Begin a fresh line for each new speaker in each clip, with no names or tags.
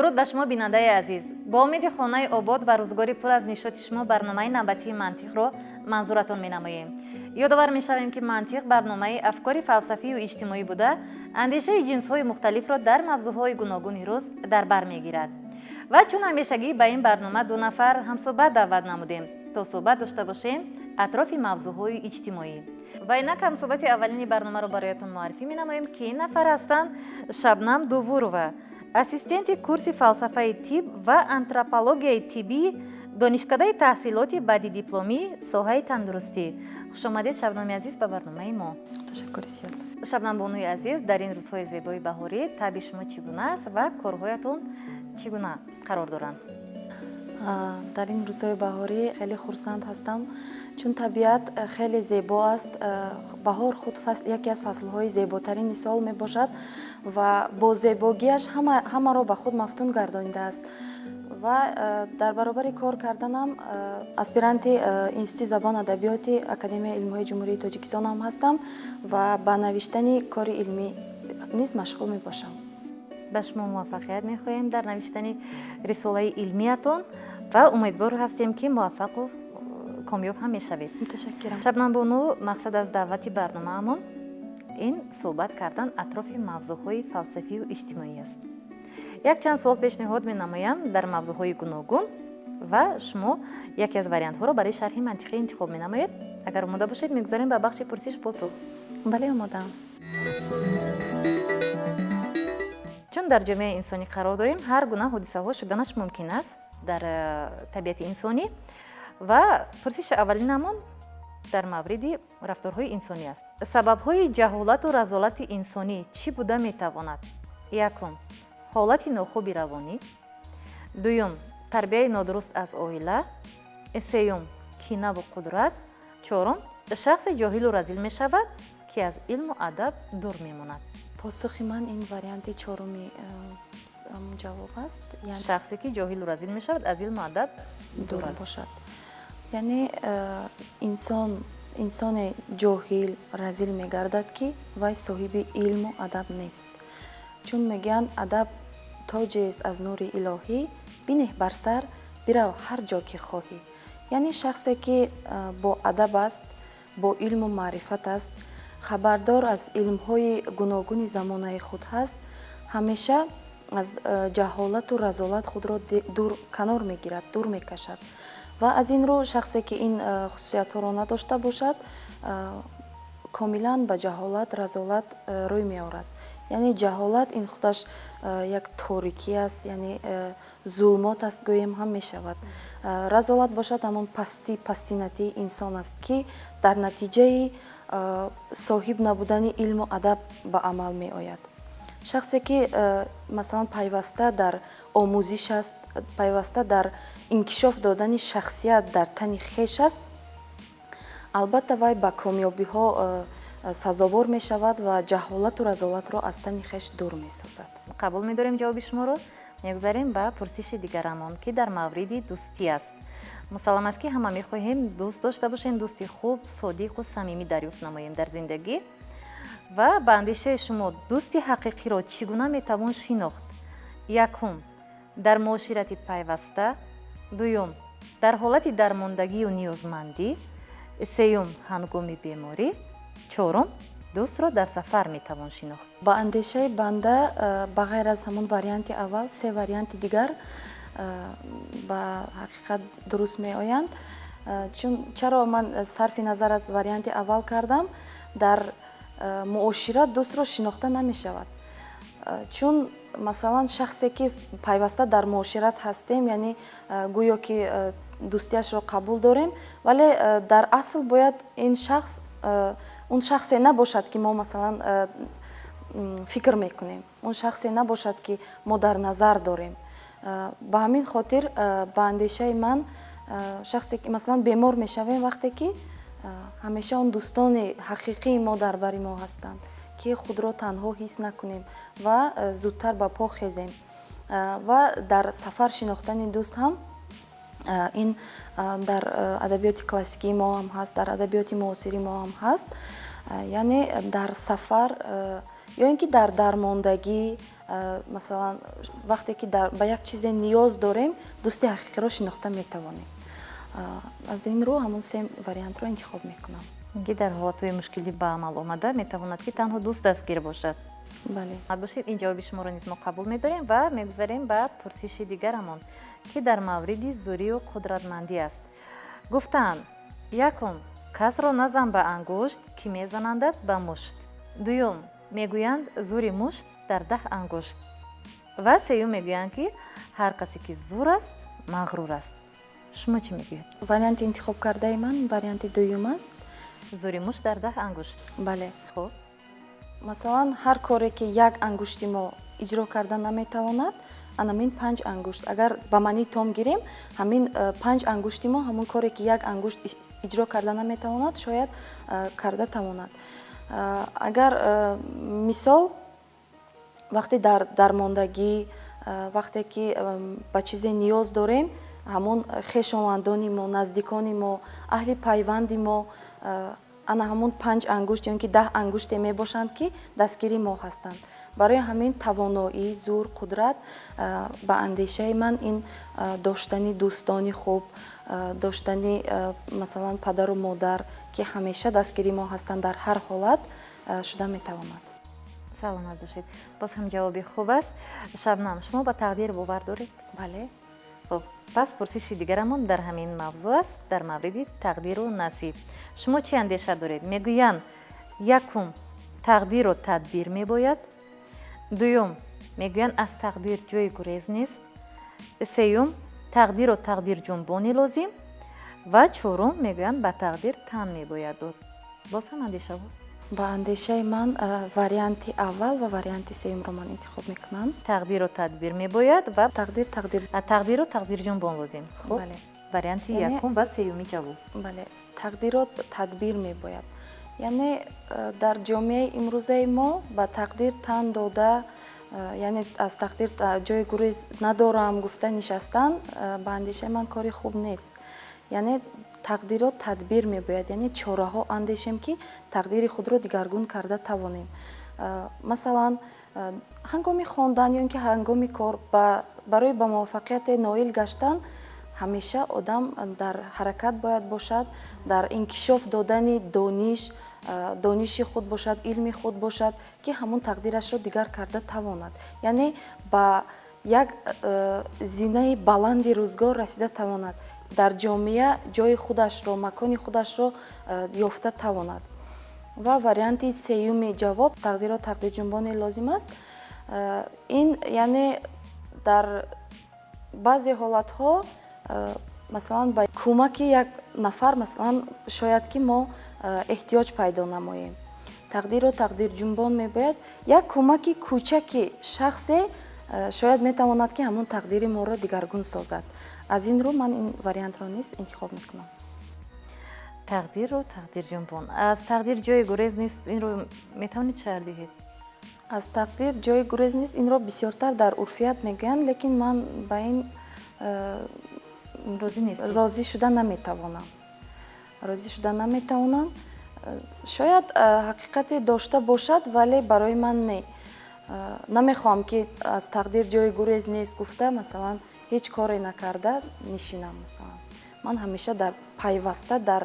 Дуруд ба шумо, бинандаи азиз. Бо умеди хонаи обод ва рӯзгори пур аз нишоти шумо барномаи навбатии Мантиқро манзуратон менамоем. Ёдовар мешавем, ки Мантиқ барномаи афкори фалсафию иҷтимоӣ буда, андешаи ҷинсҳои мухталифро дар мавзӯъҳои гуногуни рӯз дар бар мегирад. Ва чун ҳамешагӣ ба ин барнома ду нафар ҳамсӯҳбат даъват намудем, то суҳбат дошта бошем атрофи мавзӯъҳои иҷтимоӣ. Ва инак ҳамсӯҳбати аввалини барномаро бароятон муаррифӣ менамоем, ки ин нафар ҳастанд Шабнам Дувурова, ассистенти курси фалсафаи тиб ва антропологияи тиббии Донишкадаи таҳсилоти баъдидипломӣ соҳаи тандурустӣ. Хушомадед, Шабнами азиз, ба барномаи мо.
Ташаккури зиёд.
Шабнамбонуи азиз, дар ин рӯзҳои зебои баҳорӣ табъи шумо чӣ гуна аст ва корҳоятон чӣ гуна қарор доранд?
Дар ин рӯзҳои баҳорӣ хеле хурсанд ҳастам, чун табиат хеле зебо аст. Баҳор худ яке аз фаслҳои зеботарини сол мебошад ва бо зебогиаш ҳамаро ба худ мафтун гардонидааст. Ва дар баробари кор карданам аспиранти Институти забон адабиёти Академияи илмҳои Ҷумҳурии Тоҷикистон ҳам ҳастам ва ба навиштани кори илмӣ низ машғул мебошам.
Ба шумо муваффақият мехоҳем дар навиштани рисолаи илмиятон ва умедвор ҳастем, ки муваффақу комёб ҳам мешавед.
Муташаккирам.
Шабнамбону, мақсад аз даъвати барномаамон ин суҳбат кардан атрофи мавзӯъҳои фалсафию иҷтимоӣ аст. Якчанд суол пешниҳод менамоям дар мавзӯъҳои гуногун ва шумо яке аз вариантҳоро барои шарҳи мантиқӣ интихоб менамоед. Агар омода бошед, мегузарем ба бахши пурсиш посух.
Бале, омодаам.
Чун дар ҷомеаи инсонӣ қарор дорем, ҳар гуна ҳодисаҳо шуданаш мумкин аст дар табиати инсонӣ ва пурсиши аввалинамон дар мавриди рафторҳои инсонӣ аст. Сабабҳои ҷаҳолату разолати инсонӣ чӣ буда метавонад? Якум, ҳолати нохуби равонӣ. Дуюм, тарбияи нодуруст аз оила. Сеюм, кинаву қудрат. Чорум, шахсе ҷоҳилу разил мешавад, ки аз илму адаб дур мемонад.
Посухи ман ин варианти чоруми ҷавоб аст.
Шахсе ки ҷоҳилу разил мешавад, аз илму адаб
дур бошад. Яъне инсоне ҷоҳил разил мегардад, ки вай соҳиби илму адаб нест. Чун мегӯянд, адаб тоҷест аз нури илоҳӣ, бинеҳ бар сар, бирав ҳар ҷо ки хоҳӣ. Яъне шахсе ки бо адаб аст, бо илму маърифат аст, хабардор аз илмҳои гуногуни замонаи худ ҳаст, ҳамеша аз ҷаҳолату разолат худро дур канор мегирад, дур мекашад. Ва аз ин рӯ шахсе ки ин хусусиятҳоро надошта бошад, комилан ба ҷаҳолат, разолат рӯй меорад. Яъне ҷаҳолат ин худаш як торикӣ аст, яъне зулмот аст гӯем ҳам мешавад. Разолат бошад ҳамон пастӣ, пастинатии инсон аст, ки дар натиҷаи соҳиб набудани илму адаб ба амал меояд. Шахсе ки масалан пайваста дар омӯзиш аст, пайваста дар инкишоф додани шахсият дар тани хеш аст, албатта вай ба комёбиҳо сазовор мешавад ва ҷаҳолату разолатро аз тани хеш дур месозад.
Қабул медорем ҷавоби шуморо. Мегузарем ба пурсиши дигарамон, ки дар мавриди дӯстӣ аст. Мусаллам аст, ки ҳама мехоҳем дӯст дошта бошем, дӯсти хуб, содиқу самимӣ дарёфт намоем дар зиндагӣ. Ва ба андешаи шумо дӯсти ҳақиқиро чӣ гуна метавон шинохт? Якум, дар муоширати пайваста. Дуюм, дар ҳолати дармондагию ниёзмандӣ. Сеюм, ҳангоми беморӣ. Чорум, дӯстро дар сафар метавон шинохт.
Ба андешаи банда, ба ғайр аз ҳамон варианти аввал, се варианти дигар ба ҳақиқат дуруст меоянд. Чун чаро ман сарфи назар аз варианти аввал кардам, дар муошират дӯстро шинохта намешавад. Чун масалан шахсе ки пайваста дар муошират ҳастем, яъне гӯё ки дӯстияшро қабул дорем, вале дар асл бояд ин шахс он шахсе набошад, ки мо масалан фикр мекунем, он шахсе набошад, ки мо дар назар дорем. Ба ҳамин хотир, ба андешаи ман, шахсе ки масалан бемор мешавем, вақте ки ҳамеша он дӯстони ҳақиқии мо дар бари мо ҳастанд, ки худро танҳо ҳис накунем ва зудтар ба по хезем. Ва дар сафар шинохтани дӯст ҳам ин дар адабиёти классикии мо ҳам ҳаст, дар адабиёти муосири мо ҳам ҳаст. Яъне дар сафар ё ин ки дар дармондагӣ. Масалан, вақте ки ба як чизе ниёз дорем, дӯсти ҳақиқиро шинохта метавонем. Аз ин рӯ ҳамон се вариантро интихоб мекунам.
Ки дар ҳолатҳои мушкилӣ ба амал омада метавонад, ки танҳо дӯст дастгир бошад.
Бале.
Бошед, ин ҷавоби шуморо низ мо қабул медорем ва мегузарем ба пурсиши дигарамон, ки дар мавриди зӯрию қудратмандӣ аст. Гуфтаанд: якум, касро назан ба ангушт, ки мезанандат ба мушт. Дуюм, мегӯянд, зӯри мушт дар 10 ангушт. Ва сеюм, мегӯянд, ки ҳар касе ки зур аст, мағрур аст. Шумо чӣ мегӯед?
Варианти интихобкардаи ман варианти дуюм аст.
Зӯри мушт дар 10 ангушт.
Бале.
Хуб.
Масалан, ҳар коре ки як ангушти мо иҷро карда наметавонад, анамин 5 ангушт. Агар ба маънии том гирем, ҳамин 5 ангушти мо ҳамон коре ки як ангушт иҷро карда наметавонад, шояд карда тавонад. Агар мисол, вақте дар дармондагӣ, вақте ки ба чизе ниёз дорем, ҳамон хешовандони мо, наздикони мо, аҳли пайванди мо, ана ҳамон 5 ангушт ё ин ки 10 ангуште мебошанд, ки дастгири мо ҳастанд. Барои ҳамин тавоноӣ, зур, қудрат, ба андешаи ман ин доштани дӯстони хуб, доштани масалан падару модар, ки ҳамеша дастгири мо ҳастанд дар ҳар ҳолат, шуда метавонад.
Саломат бошед. Боз ҳам ҷавоби хуб аст. Шабнам, шумо ба тақдир бовар доред?
Бале.
Хуб, пас пурсиши дигарамон дар ҳамин мавзӯъ аст, дар мавриди тақдиру насиб. Шумо чӣ андеша доред? Мегӯянд: якум, тақдирро тадбир мебояд. Дуюм, мегӯянд, аз тақдир ҷои гурез нест. Сеюм, тақдирро тақдирҷунбонӣ лозим. Ва чорум, мегӯянд, ба тақдир тан мебояд дод. Боз ҳам андешаҳо?
Ба андешаи ман, варианти аввал ва варианти сеюмро ман интихоб мекунам.
Тақдирро тадбир мебояд ва
тақдир тақдир
тақдирро тақдирҷунбон лозим. Хуб,
бале.
Варианти якум ва сеюми ҷавоб.
Бале, тақдирро тадбир мебояд. Яъне дар ҷомеаи имрӯзаи мо ба тақдир тан дода, яъне аз тақдир ҷои гурез надорам гуфта нишастан, ба андешаи ман кори хуб нест. Яъне тақдирро тадбир мебояд, яъне чораҳо андешем, ки тақдири худро дигаргун карда тавонем. Масалан, ҳангоми хондан ё ин ки ҳангоми кор барои ба муваффақияте ноил гаштан ҳамеша одам дар ҳаракат бояд бошад, дар инкишоф додани дониш, дониши худ бошад, илми худ бошад, ки ҳамон тақдирашро дигар карда тавонад. Яъне ба як зинаи баланди рӯзгор расида тавонад, дар ҷомеа ҷои худашро, макони худашро ёфта тавонад. Ва варианти сеюми ҷавоб, тақдирро тақдирҷунбоне лозим аст, ин яъне дар баъзе ҳолатҳо, масалан, ба кӯмаки як нафар, масалан, шояд ки мо эҳтиёҷ пайдо намоем. Тақдирро тақдирҷунбон мебояд. Як кӯмаки кӯчаки шахсе шояд метавонад, ки ҳамон тақдири моро дигаргун созад. Аз ин рӯ ман ин вариантро низ интихоб мекунам.
Тақдирро тақдирҷунбон. Аз тақдир ҷои гурез нест, инро метавонед шарҳ диҳед?
Аз тақдир ҷои гурез нест, инро бисёртар дар урфият мегӯянд, лекин ман ба ин
розӣ нестед?
Розӣ шуда наметавонам. Розӣ шуда наметавонам. Шояд ҳақиқате дошта бошад, вале барои ман не. Намехоҳам, ки аз тақдир ҷои гурез нест гуфта, масалан, ҳеҷ коре накарда нишинам. Масалан, ман ҳамеша дар пайваста дар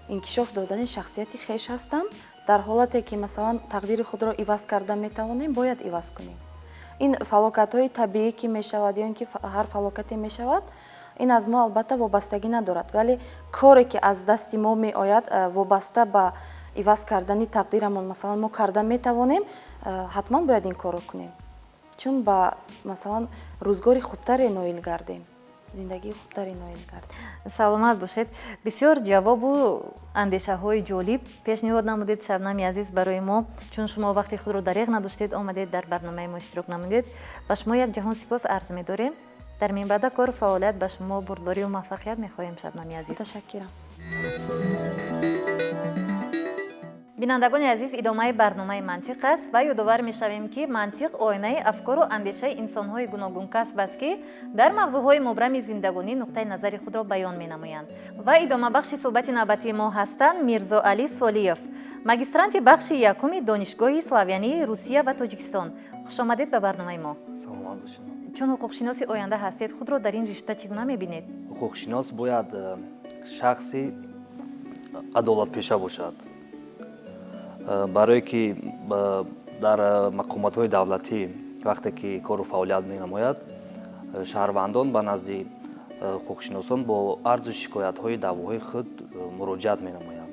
инкишоф додани шахсияти хеш ҳастам. Дар ҳолате ки, масалан, тақдири худро иваз карда метавонем, бояд иваз кунем. Ин фалокатҳои табиӣ ки мешавад ё ин ки ҳар фалокате мешавад, ин аз мо албатта вобастагӣ надорад, вале коре ки аз дасти мо меояд, вобаста ба иваз кардани тақдирамон, масалан, мо карда метавонем, ҳатман бояд ин корро кунем, чун ба, масалан, рӯзгори хубтаре ноил гардем, зиндагии хубтаре ноил гардем.
Саломат бошед. Бисёр ҷавобу андешаҳои ҷолиб пешниҳод намудед, Шабнами азиз, барои мо. Чун шумо вақти худро дареғ надоштед, омадед, дар барномаи мо иштирок намудед, ба шумо як ҷаҳон сипос арз медорем. Дар минбаъда кору фаъолият ба шумо бурдборию муваффақият мехоҳем, Шабнами азиз.
Муташаккирам.
Бинандагони азиз, идомаи барномаи «Мантиқ» аст ва ёдовар мешавем, ки «Мантиқ» оинаи афкору андешаи инсонҳои гуногункасб аст, ки дар мавзӯъҳои мубрами зиндагонӣ нуқтаи назари худро баён менамоянд. Ва идомабахши суҳбати навбатии мо ҳастанд Мирзоалӣ Солиев, Магистранти бахши якуми Донишгоҳи славянии Русия ва Тоҷикистон. Хушомадед ба барномаи мо.
Саломат бошед.
Чун ҳуқуқшиноси оянда ҳастед, худро дар ин ришта чӣ гуна мебинед?
Ҳуқуқшинос бояд шахси адолатпеша бошад, барое ки дар мақомотҳои давлатӣ вақте ки кору фаъолият менамояд, шаҳрвандон ба назди ҳуқуқшиносон бо арзу шикоятҳои даъвоҳои худ муроҷиат менамоянд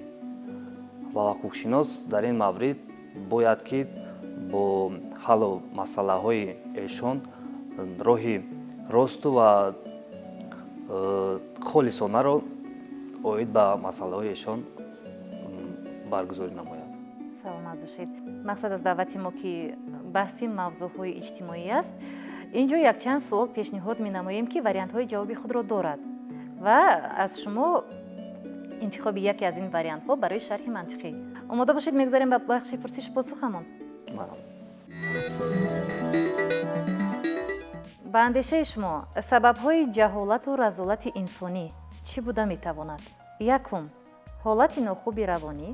ва ҳуқуқшинос дар ин маврид бояд ки бо ҳаллу масъалаҳои эшон роҳи росту ва холисонаро оид ба масъалаҳои эшон баргузорӣ намояд.
Саломат бошед. Мақсад аз даъвати мо ки баҳси мавзӯъҳои иҷтимоӣ аст, инҷо якчанд суол пешниҳод менамоем, ки вариантҳои ҷавоби худро дорад ва аз шумо интихоби яке аз ин вариантҳо барои шарҳи мантиқӣ. Омода бошед, мегузарем ба бахши пурсиш посухамон. Ба андешаи шумо сабабҳои ҷаҳолату разолати инсонӣ чӣ буда метавонад? Якум, ҳолати нохуби равонӣ.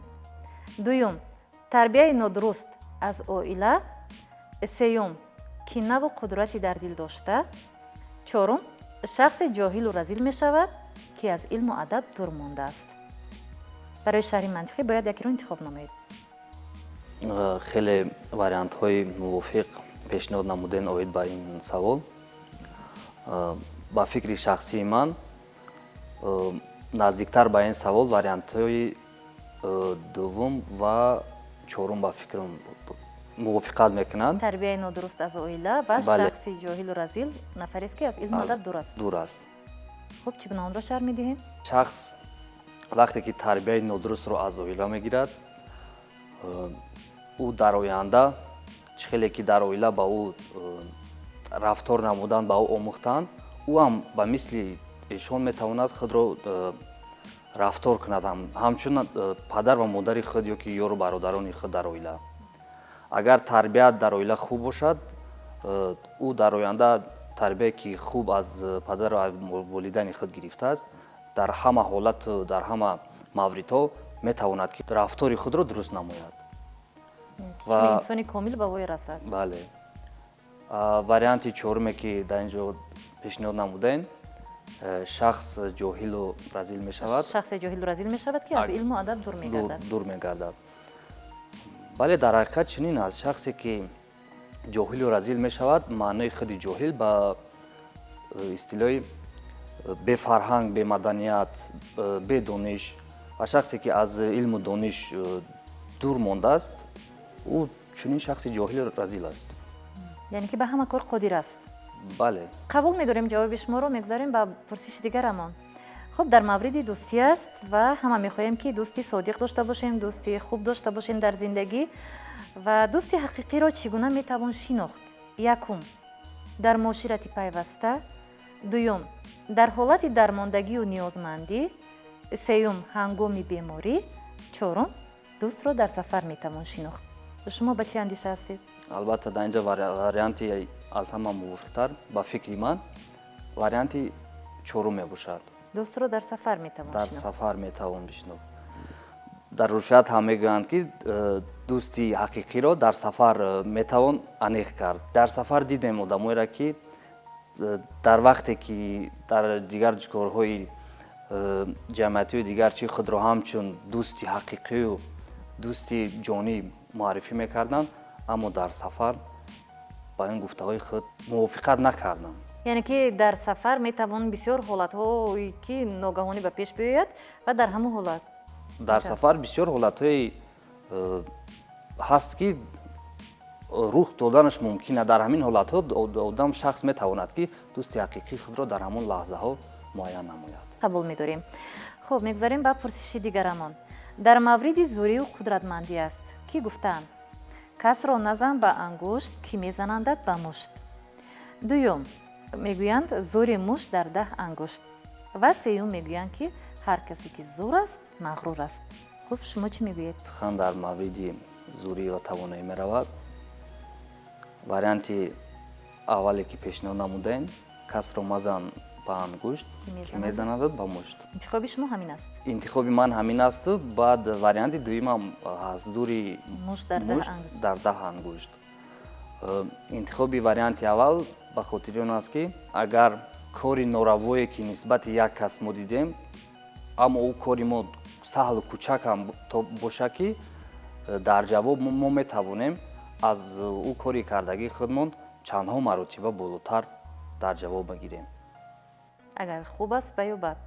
Дуюм, тарбияи нодуруст аз оила. Сеюм, кинаву қудрати дар дил дошта. Чорум, шахсе ҷоҳилу разил мешавад, ки аз илму адаб дур мондааст. Барои шарҳи мантиқӣ бояд якеро интихоб намоед.
Хеле вариантҳои мувофиқ пешниҳод намуден оид ба ин савол. Ба фикри шахсии ман наздиктар ба ин савол вариантҳои дуввум ва чорум ба фикрам мувофиқат мекунанд.
Тарбияи нодуруст аз оила ва шахси ҷоҳилу разил нафарест, ки аз илму адаб дур аст.
Дур аст.
Хуб, чӣ гуна онро шарҳ медиҳем?
Шахс вақте ки тарбияи нодурустро аз оила мегирад, ӯ дар оянда чӣ хеле ки дар оила ба ӯ рафтор намуданд, ба ӯ омӯхтанд, ӯ ҳам ба мисли эшон метавонад худро рафтор кунад ҳамчун падар ва модари худ ё ки ёру бародарони худ дар оила. Агар тарбият дар оила хуб бошад, ӯ дар оянда тарбие ки хуб аз падару волидайни худ гирифтааст, дар ҳама ҳолату дар ҳама мавридҳо метавонад ки рафтори худро дуруст намояд
ва инсони комил ба воя расад.
Бале. Варианти чоруме ки дар ин ҷо пешниҳод намудаем, шахс ҷоҳилу разил мешавад.
Шахсе ҷоҳилу разил мешавад, ки аз илму адаб дур мегардад.
Дур мегардад. Бале, дар ҳақиқат чунин аст. Шахсе ки ҷоҳилу разил мешавад, маънои худи ҷоҳил ба истилоҳи бефарҳанг, бемаданият, бедониш ва шахсе ки аз илму дониш дур мондааст, ӯ чунин шахси ҷоҳилу разил аст.
Яъне ки ба ҳама кор қодир аст.
Бале.
Қабул медорем ҷавоби шуморо, мегузарем ба пурсиши дигарамон. Хуб, дар мавриди дӯстӣ аст ва ҳама мехоҳем, ки дӯсти содиқ дошта бошем, дӯсти хуб дошта бошем дар зиндагӣ. Ва дӯсти ҳақиқиро чӣ гуна метавон шинохт? Якум, дар муоширати пайваста. Дуюм, дар ҳолати дармондагию ниёзмандӣ. Сеюм, ҳангоми беморӣ. Чорум, дӯстро дар сафар метавон шинохт. Шумо ба чӣ андеша ҳастед?
Албатта, дар инҷа варианти аз ҳама мувофиқтар ба фикри ман варианти чорум мебошад.
Дӯстро дар сафар метавон
шинохт. Дар сафар метавон бишинохт. Дар урфият ҳам мегӯянд, ки дӯсти ҳақиқиро дар сафар метавон аниқ кард. Дар сафар дидем одамоеро, ки дар вақте ки дар дигар корҳои ҷамъиятию дигар чи худро ҳамчун дӯсти ҳақиқию дӯсти ҷонӣ муаррифӣ мекарданд, аммо дар сафар ба ин гуфтаҳои худ мувофиқат накарданд.
Яъне ки дар сафар метавон бисёр ҳолатҳое ки ногаҳонӣ ба пеш биёяд ва дар ҳамон ҳолат
дар сафар бисёр ҳолатҳое ҳаст, ки рух доданаш мумкин аст. Дар ҳамин ҳолатҳо одам шахс метавонад, ки дӯсти ҳақиқии худро дар ҳамон лаҳзаҳо муайян намояд.
Қабул медорем. Хуб, мегузарем ба пурсиши дигарамон. Дар мавриди зӯрию қудратмандӣ аст, ки гуфтаанд: касро назан ба ангушт, ки мезанандат ба мушт. Дуюм, мегӯянд зӯри мушт дар 10 ангушт. Ва сеюм, мегӯянд, ки ҳар касе ки зур аст, мағрур аст. Хуб, шумо чӣ мегӯед?
Сухан дар мавриди зӯрӣ ва тавоноӣ меравад. Варианти аввале ки пешниҳод намудаем, касро мазан ба ангушт, ки мезанадат ба мушт.
Интихоби шумо ҳамин аст?
Интихоби ман ҳамин асту баъд варианти дуюмам ҳаст, зури
мушт
дар 10 ангушт. Интихоби варианти аввал ба хотири он аст, ки агар кори норавое ки нисбати як кас мо дидем, аммо ӯ кори мо саҳлу кӯчак ҳам бошад, ки дар ҷавоб мо метавонем аз ӯ кори кардагии худмон чандҳо маротиба болотар дар ҷавоб бигирем.
Агар хуб аст ва ё бад?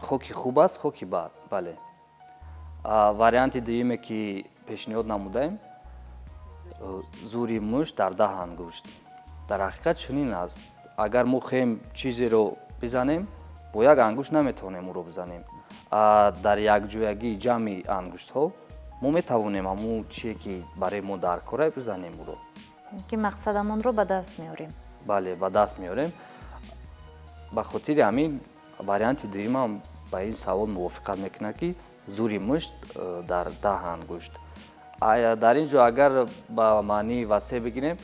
Хоки хуб аст, хоки бад, бале. Варианти дуюме ки пешниҳод намудаем, зури мушт дар 10 ангушт. Дар ҳақиқат чунин аст. Агар мо хоҳем чизеро бизанем, бо як ангушт наметавонем ӯро бизанем. Дар якҷоягии ҷамъи ангуштҳо мо метавонем ҳамун чие ки барои мо дар кора бизанем ӯро.
Ки мақсадамонро ба даст меорем.
Бале, ба даст меорем. Ба хотири ҳамин варианти дуюмам ба ин савол мувофиқат мекунад, ки зури мушт дар 10 ангушт. Дар ин ҷо агар ба маънии васеъ бигирем,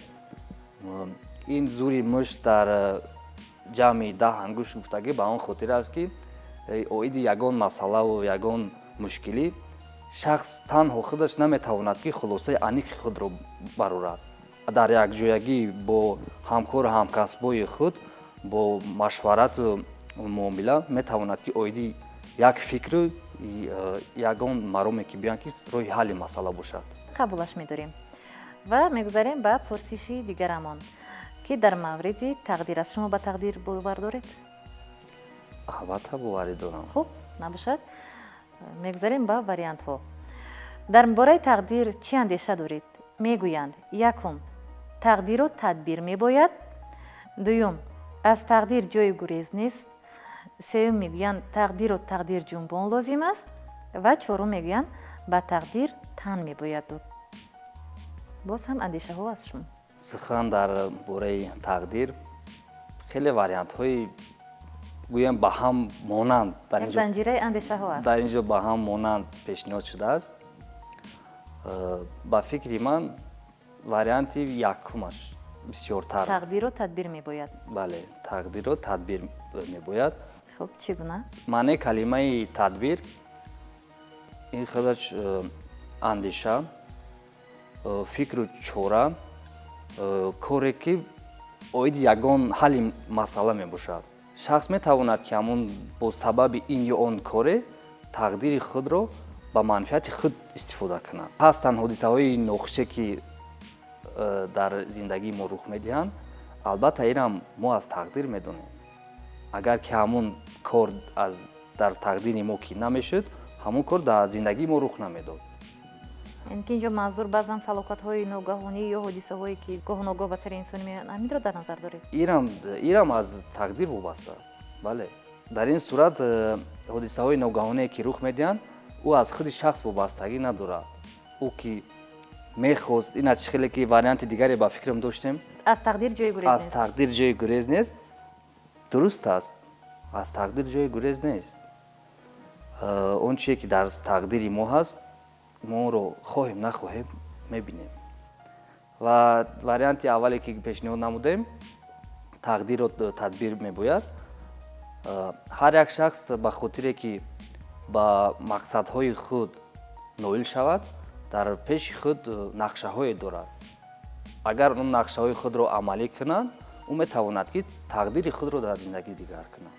ин зури мушт дар ҷамъи 10 ангушт гуфтагӣ ба он хотир аст, ки оиди ягон масъалаву ягон мушкилӣ шахс танҳо худаш наметавонад, ки хулосаи аниқи худро барорад. Дар якҷоягӣ бо ҳамкору ҳамкасбои худ бо машварату муомила метавонад, ки оиди як фикру ягон мароме ки биёянд, ки роҳи ҳалли масъала бошад.
Қабулаш медорем ва мегузарем ба пурсиши дигарамон, ки дар мавриди тақдир аст. Шумо ба тақдир бовар доред?
Албатта боварӣ дорам.
Хуб, набошад, мегузарем ба вариантҳо. Дар бораи тақдир чӣ андеша доред? Мегӯянд: якум, тақдирро тадбир мебояд. Дуюм, аз тақдир ҷои гурез нест. Сеюм, мегӯянд тақдирро тақдир ҷунбон лозим аст. Ва чорум, мегӯянд ба тақдир тан мебояд дод. Боз ҳам андешаҳо аз шумо.
Сухан дар бораи тақдир хеле вариантҳои гӯям ба ҳам монанд,
як занҷираи андешаҳо аст.
Дар ин ҷо ба ҳам монанд пешниҳод шудааст. Ба фикри ман варианти якумаш бисёртар.
Тақдирро тадбир мебояд.
Бале, тақдирро тадбир мебояд.
Хуб, чӣ гуна?
Маънии калимаи тадбир ин худаш андеша, фикру чора, коре ки оиди ягон ҳалли масъала мебошад. Шахс метавонад, ки ҳамун бо сабаби ин ё он коре тақдири худро ба манфиати худ истифода кунад. Ҳастанд ҳодисаҳои нохуше ки дар зиндагии мо рух медиҳанд, албатта инам мо аз тақдир медонем. Агар ки ҳамун кор дар тақдири мо ки намешуд, ҳамун кор дар зиндагии мо рух намедод.
Яъне ки инҷо манзур баъзан фалокатҳои ногаҳонӣ ё ҳодисаҳое ки гоҳу ногоҳ ба сари инсон меоянд, ҳаминро дар назар доред?
Ирам аз тақдир вобаста аст. Бале, дар ин сурат ҳодисаҳои ногаҳоние ки рух медиҳанд, ӯ аз худи шахс вобастагӣ надорад. Ӯ ки мехост, ин аз хеле ки варианти дигаре ба фикрам доштем,
аз тақдир ҷои гурез нест.
Аз тақдир ҷои гурез нест. Дуруст аст, аз тақдир ҷои гурез нест. Он чие ки дар тақдири мо ҳаст, мо онро хоҳем нахоҳем мебинем. Ва варианти аввале ки пешниҳод намудем, тақдирро тадбир мебояд. Ҳар як шахс ба хотире ки ба мақсадҳои худ ноил шавад, дар пеши худ нақшаҳое дорад. Агар он нақшаҳои худро амалӣ кунад, ӯ метавонад, ки тақдири худро дар зиндагӣ дигар кунад.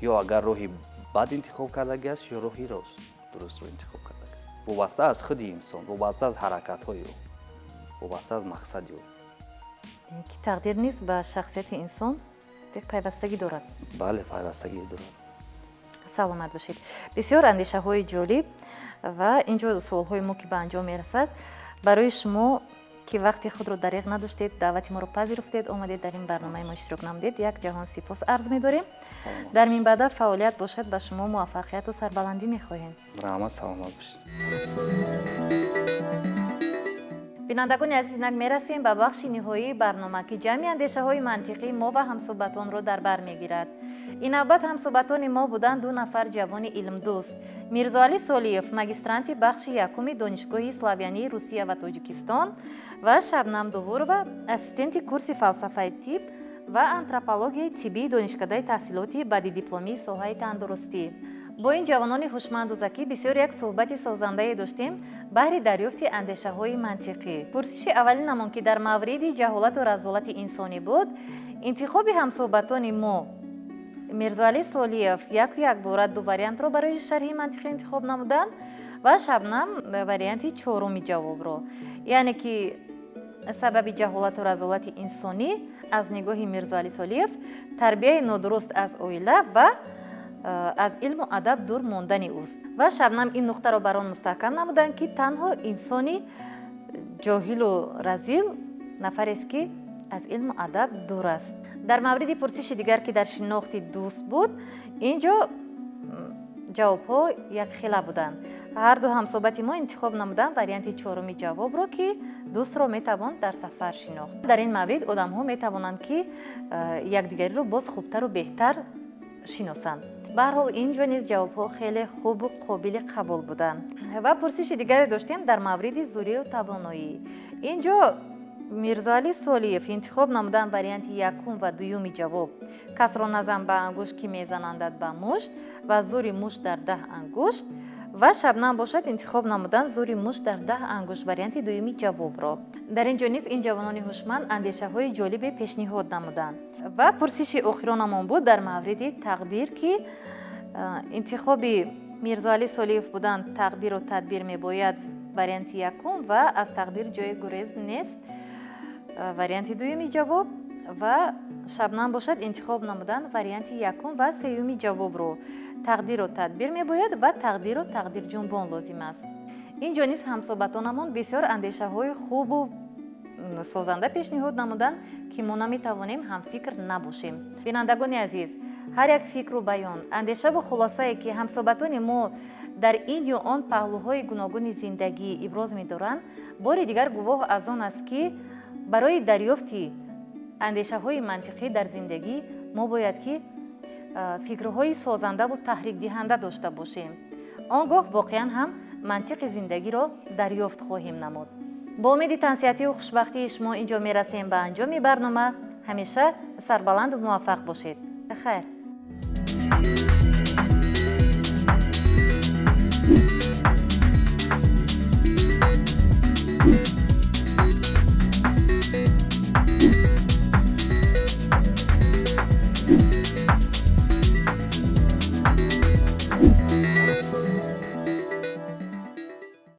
Ё агар роҳи бад интихоб кардагӣ аст, ё роҳи рост дурустро интихоб кардагӣ. Вобаста аз худи инсон, вобаста аз ҳаракатҳои ӯ, вобаста аз мақсади ӯ.
Ки тақдир низ ба шахсияти инсон пайвастагӣ дорад.
Бале, пайвастагӣ дорад.
Саломат бошед. Бисёр андешаҳои ҷолиб ва инҷо суолҳои мо ки ба анҷом мерасад. Барои шумо ки вақти худро дариғ надоштед, даъвати моро пазируфтед, омадед дар ин барномаи мо иштирок намудед, як ҷаҳон сипос арз медорем. Дар минбаъда фаъолият бошад, ба шумо муваффақияту сарбаландӣ мехоҳем.
Раҳмат, саломат бошед.
Бинандагони азиз, инак мерасем ба бахши ниҳоии барнома, ки ҷамъи андешаҳои мантиқии мо ва ҳамсӯҳбатонро дар бар мегирад. Ин навбат ҳамсӯҳбатони мо буданд ду нафар ҷавони илмдӯст: Мирзоалӣ Солиев, магистранти бахши якуми Донишгоҳи славянии Русия ва Тоҷикистон, ва Шабнам Дувурова, ассистенти курси фалсафаи тиб ва антропологияи тиббии Донишкадаи таҳсилоти баъдидипломии соҳаи тандурустӣ. Бо ин ҷавонони ҳушманду закӣ бисёр як суҳбати созандае доштем баҳри дарёфти андешаҳои мантиқӣ. Пурсиши аввалинамон, ки дар мавриди ҷаҳолату разолати инсонӣ буд, интихоби ҳамсуҳбатони мо Мирзоалӣ Солиев яку якбора ду вариантро барои шарҳи мантиқӣ интихоб намуданд ва Шабнам варианти чоруми ҷавобро, яъне ки сабаби ҷаҳолату разолати инсонӣ аз нигоҳи Мирзоалӣ Солиев тарбияи нодуруст аз оила ва аз илму адаб дур мондани ӯст. Ва Шабнам ин нуқтаро бар он мустаҳкам намуданд, ки танҳо инсони ҷоҳилу разил нафарест, ки аз илму адаб дур аст. Дар мавриди пурсиши дигар, ки дар шинохти дӯст буд, ин ҷо ҷавобҳо якхела буданд. Ҳар ду ҳамсӯҳбати мо интихоб намуданд варианти чоруми ҷавобро, ки дӯстро метавон дар сафар шинохт. Дар ин маврид одамҳо метавонанд, ки якдигариро боз хубтару беҳтар шиносанд. Ба ҳар ҳол, ин ҷо низ ҷавобҳо хеле хубу қобили қабул буданд. Ва пурсиши дигаре доштем дар мавриди зӯрию тавоноӣ. Ин ҷо Мирзоалӣ Солиев интихоб намуданд варианти якум ва дуюми ҷавоб: касро назан ба ангушт, ки мезанандат ба мушт, ва зӯри мушт дар 10 ангушт. Ва Шабнам бошад, интихоб намуданд зӯри мушт дар 10 ангушт, варианти дуюми ҷавобро. Дар ин ҷо низ ин ҷавонони ҳушманд андешаҳои ҷолибе пешниҳод намуданд. Ва пурсиши охиронамон буд дар мавриди тақдир, ки интихоби Мирзоалӣ Солиев буданд тақдиру тадбир мебояд, варианти якум, ва аз тақдир ҷои гурез нест, варианти дуюми ҷавоб. Ва Шабнам бошад, интихоб намуданд варианти якум ва сеюми ҷавобро: тақдиру тадбир мебояд ва тақдиру тақдирҷунбон лозим аст. Ин ҷо низ ҳамсӯҳбатонамон бисёр андешаҳои хубу созанда пешниҳод намуданд, ки мо наметавонем ҳамфикр набошем. Бинандагони азиз, ҳар як фикру баён, андешаву хулосае, ки ҳамсӯҳбатони мо дар ин ё он паҳлӯҳои гуногуни зиндагӣ иброз медоранд, бори дигар гувоҳ аз он аст, ки барои дарёфти андешаҳои мантиқӣ дар зиндагӣ мо бояд ки фикрҳои созандаву таҳрикдиҳанда дошта бошем. Он гоҳ воқеан ҳам мантиқи зиндагиро дарёфт хоҳем намуд. Бо умеди тансиҳативу хушбахтии шумо ин ҷо мерасем ба анҷоми барнома. Ҳамеша сарбаланду муваффақ бошед. Хайр.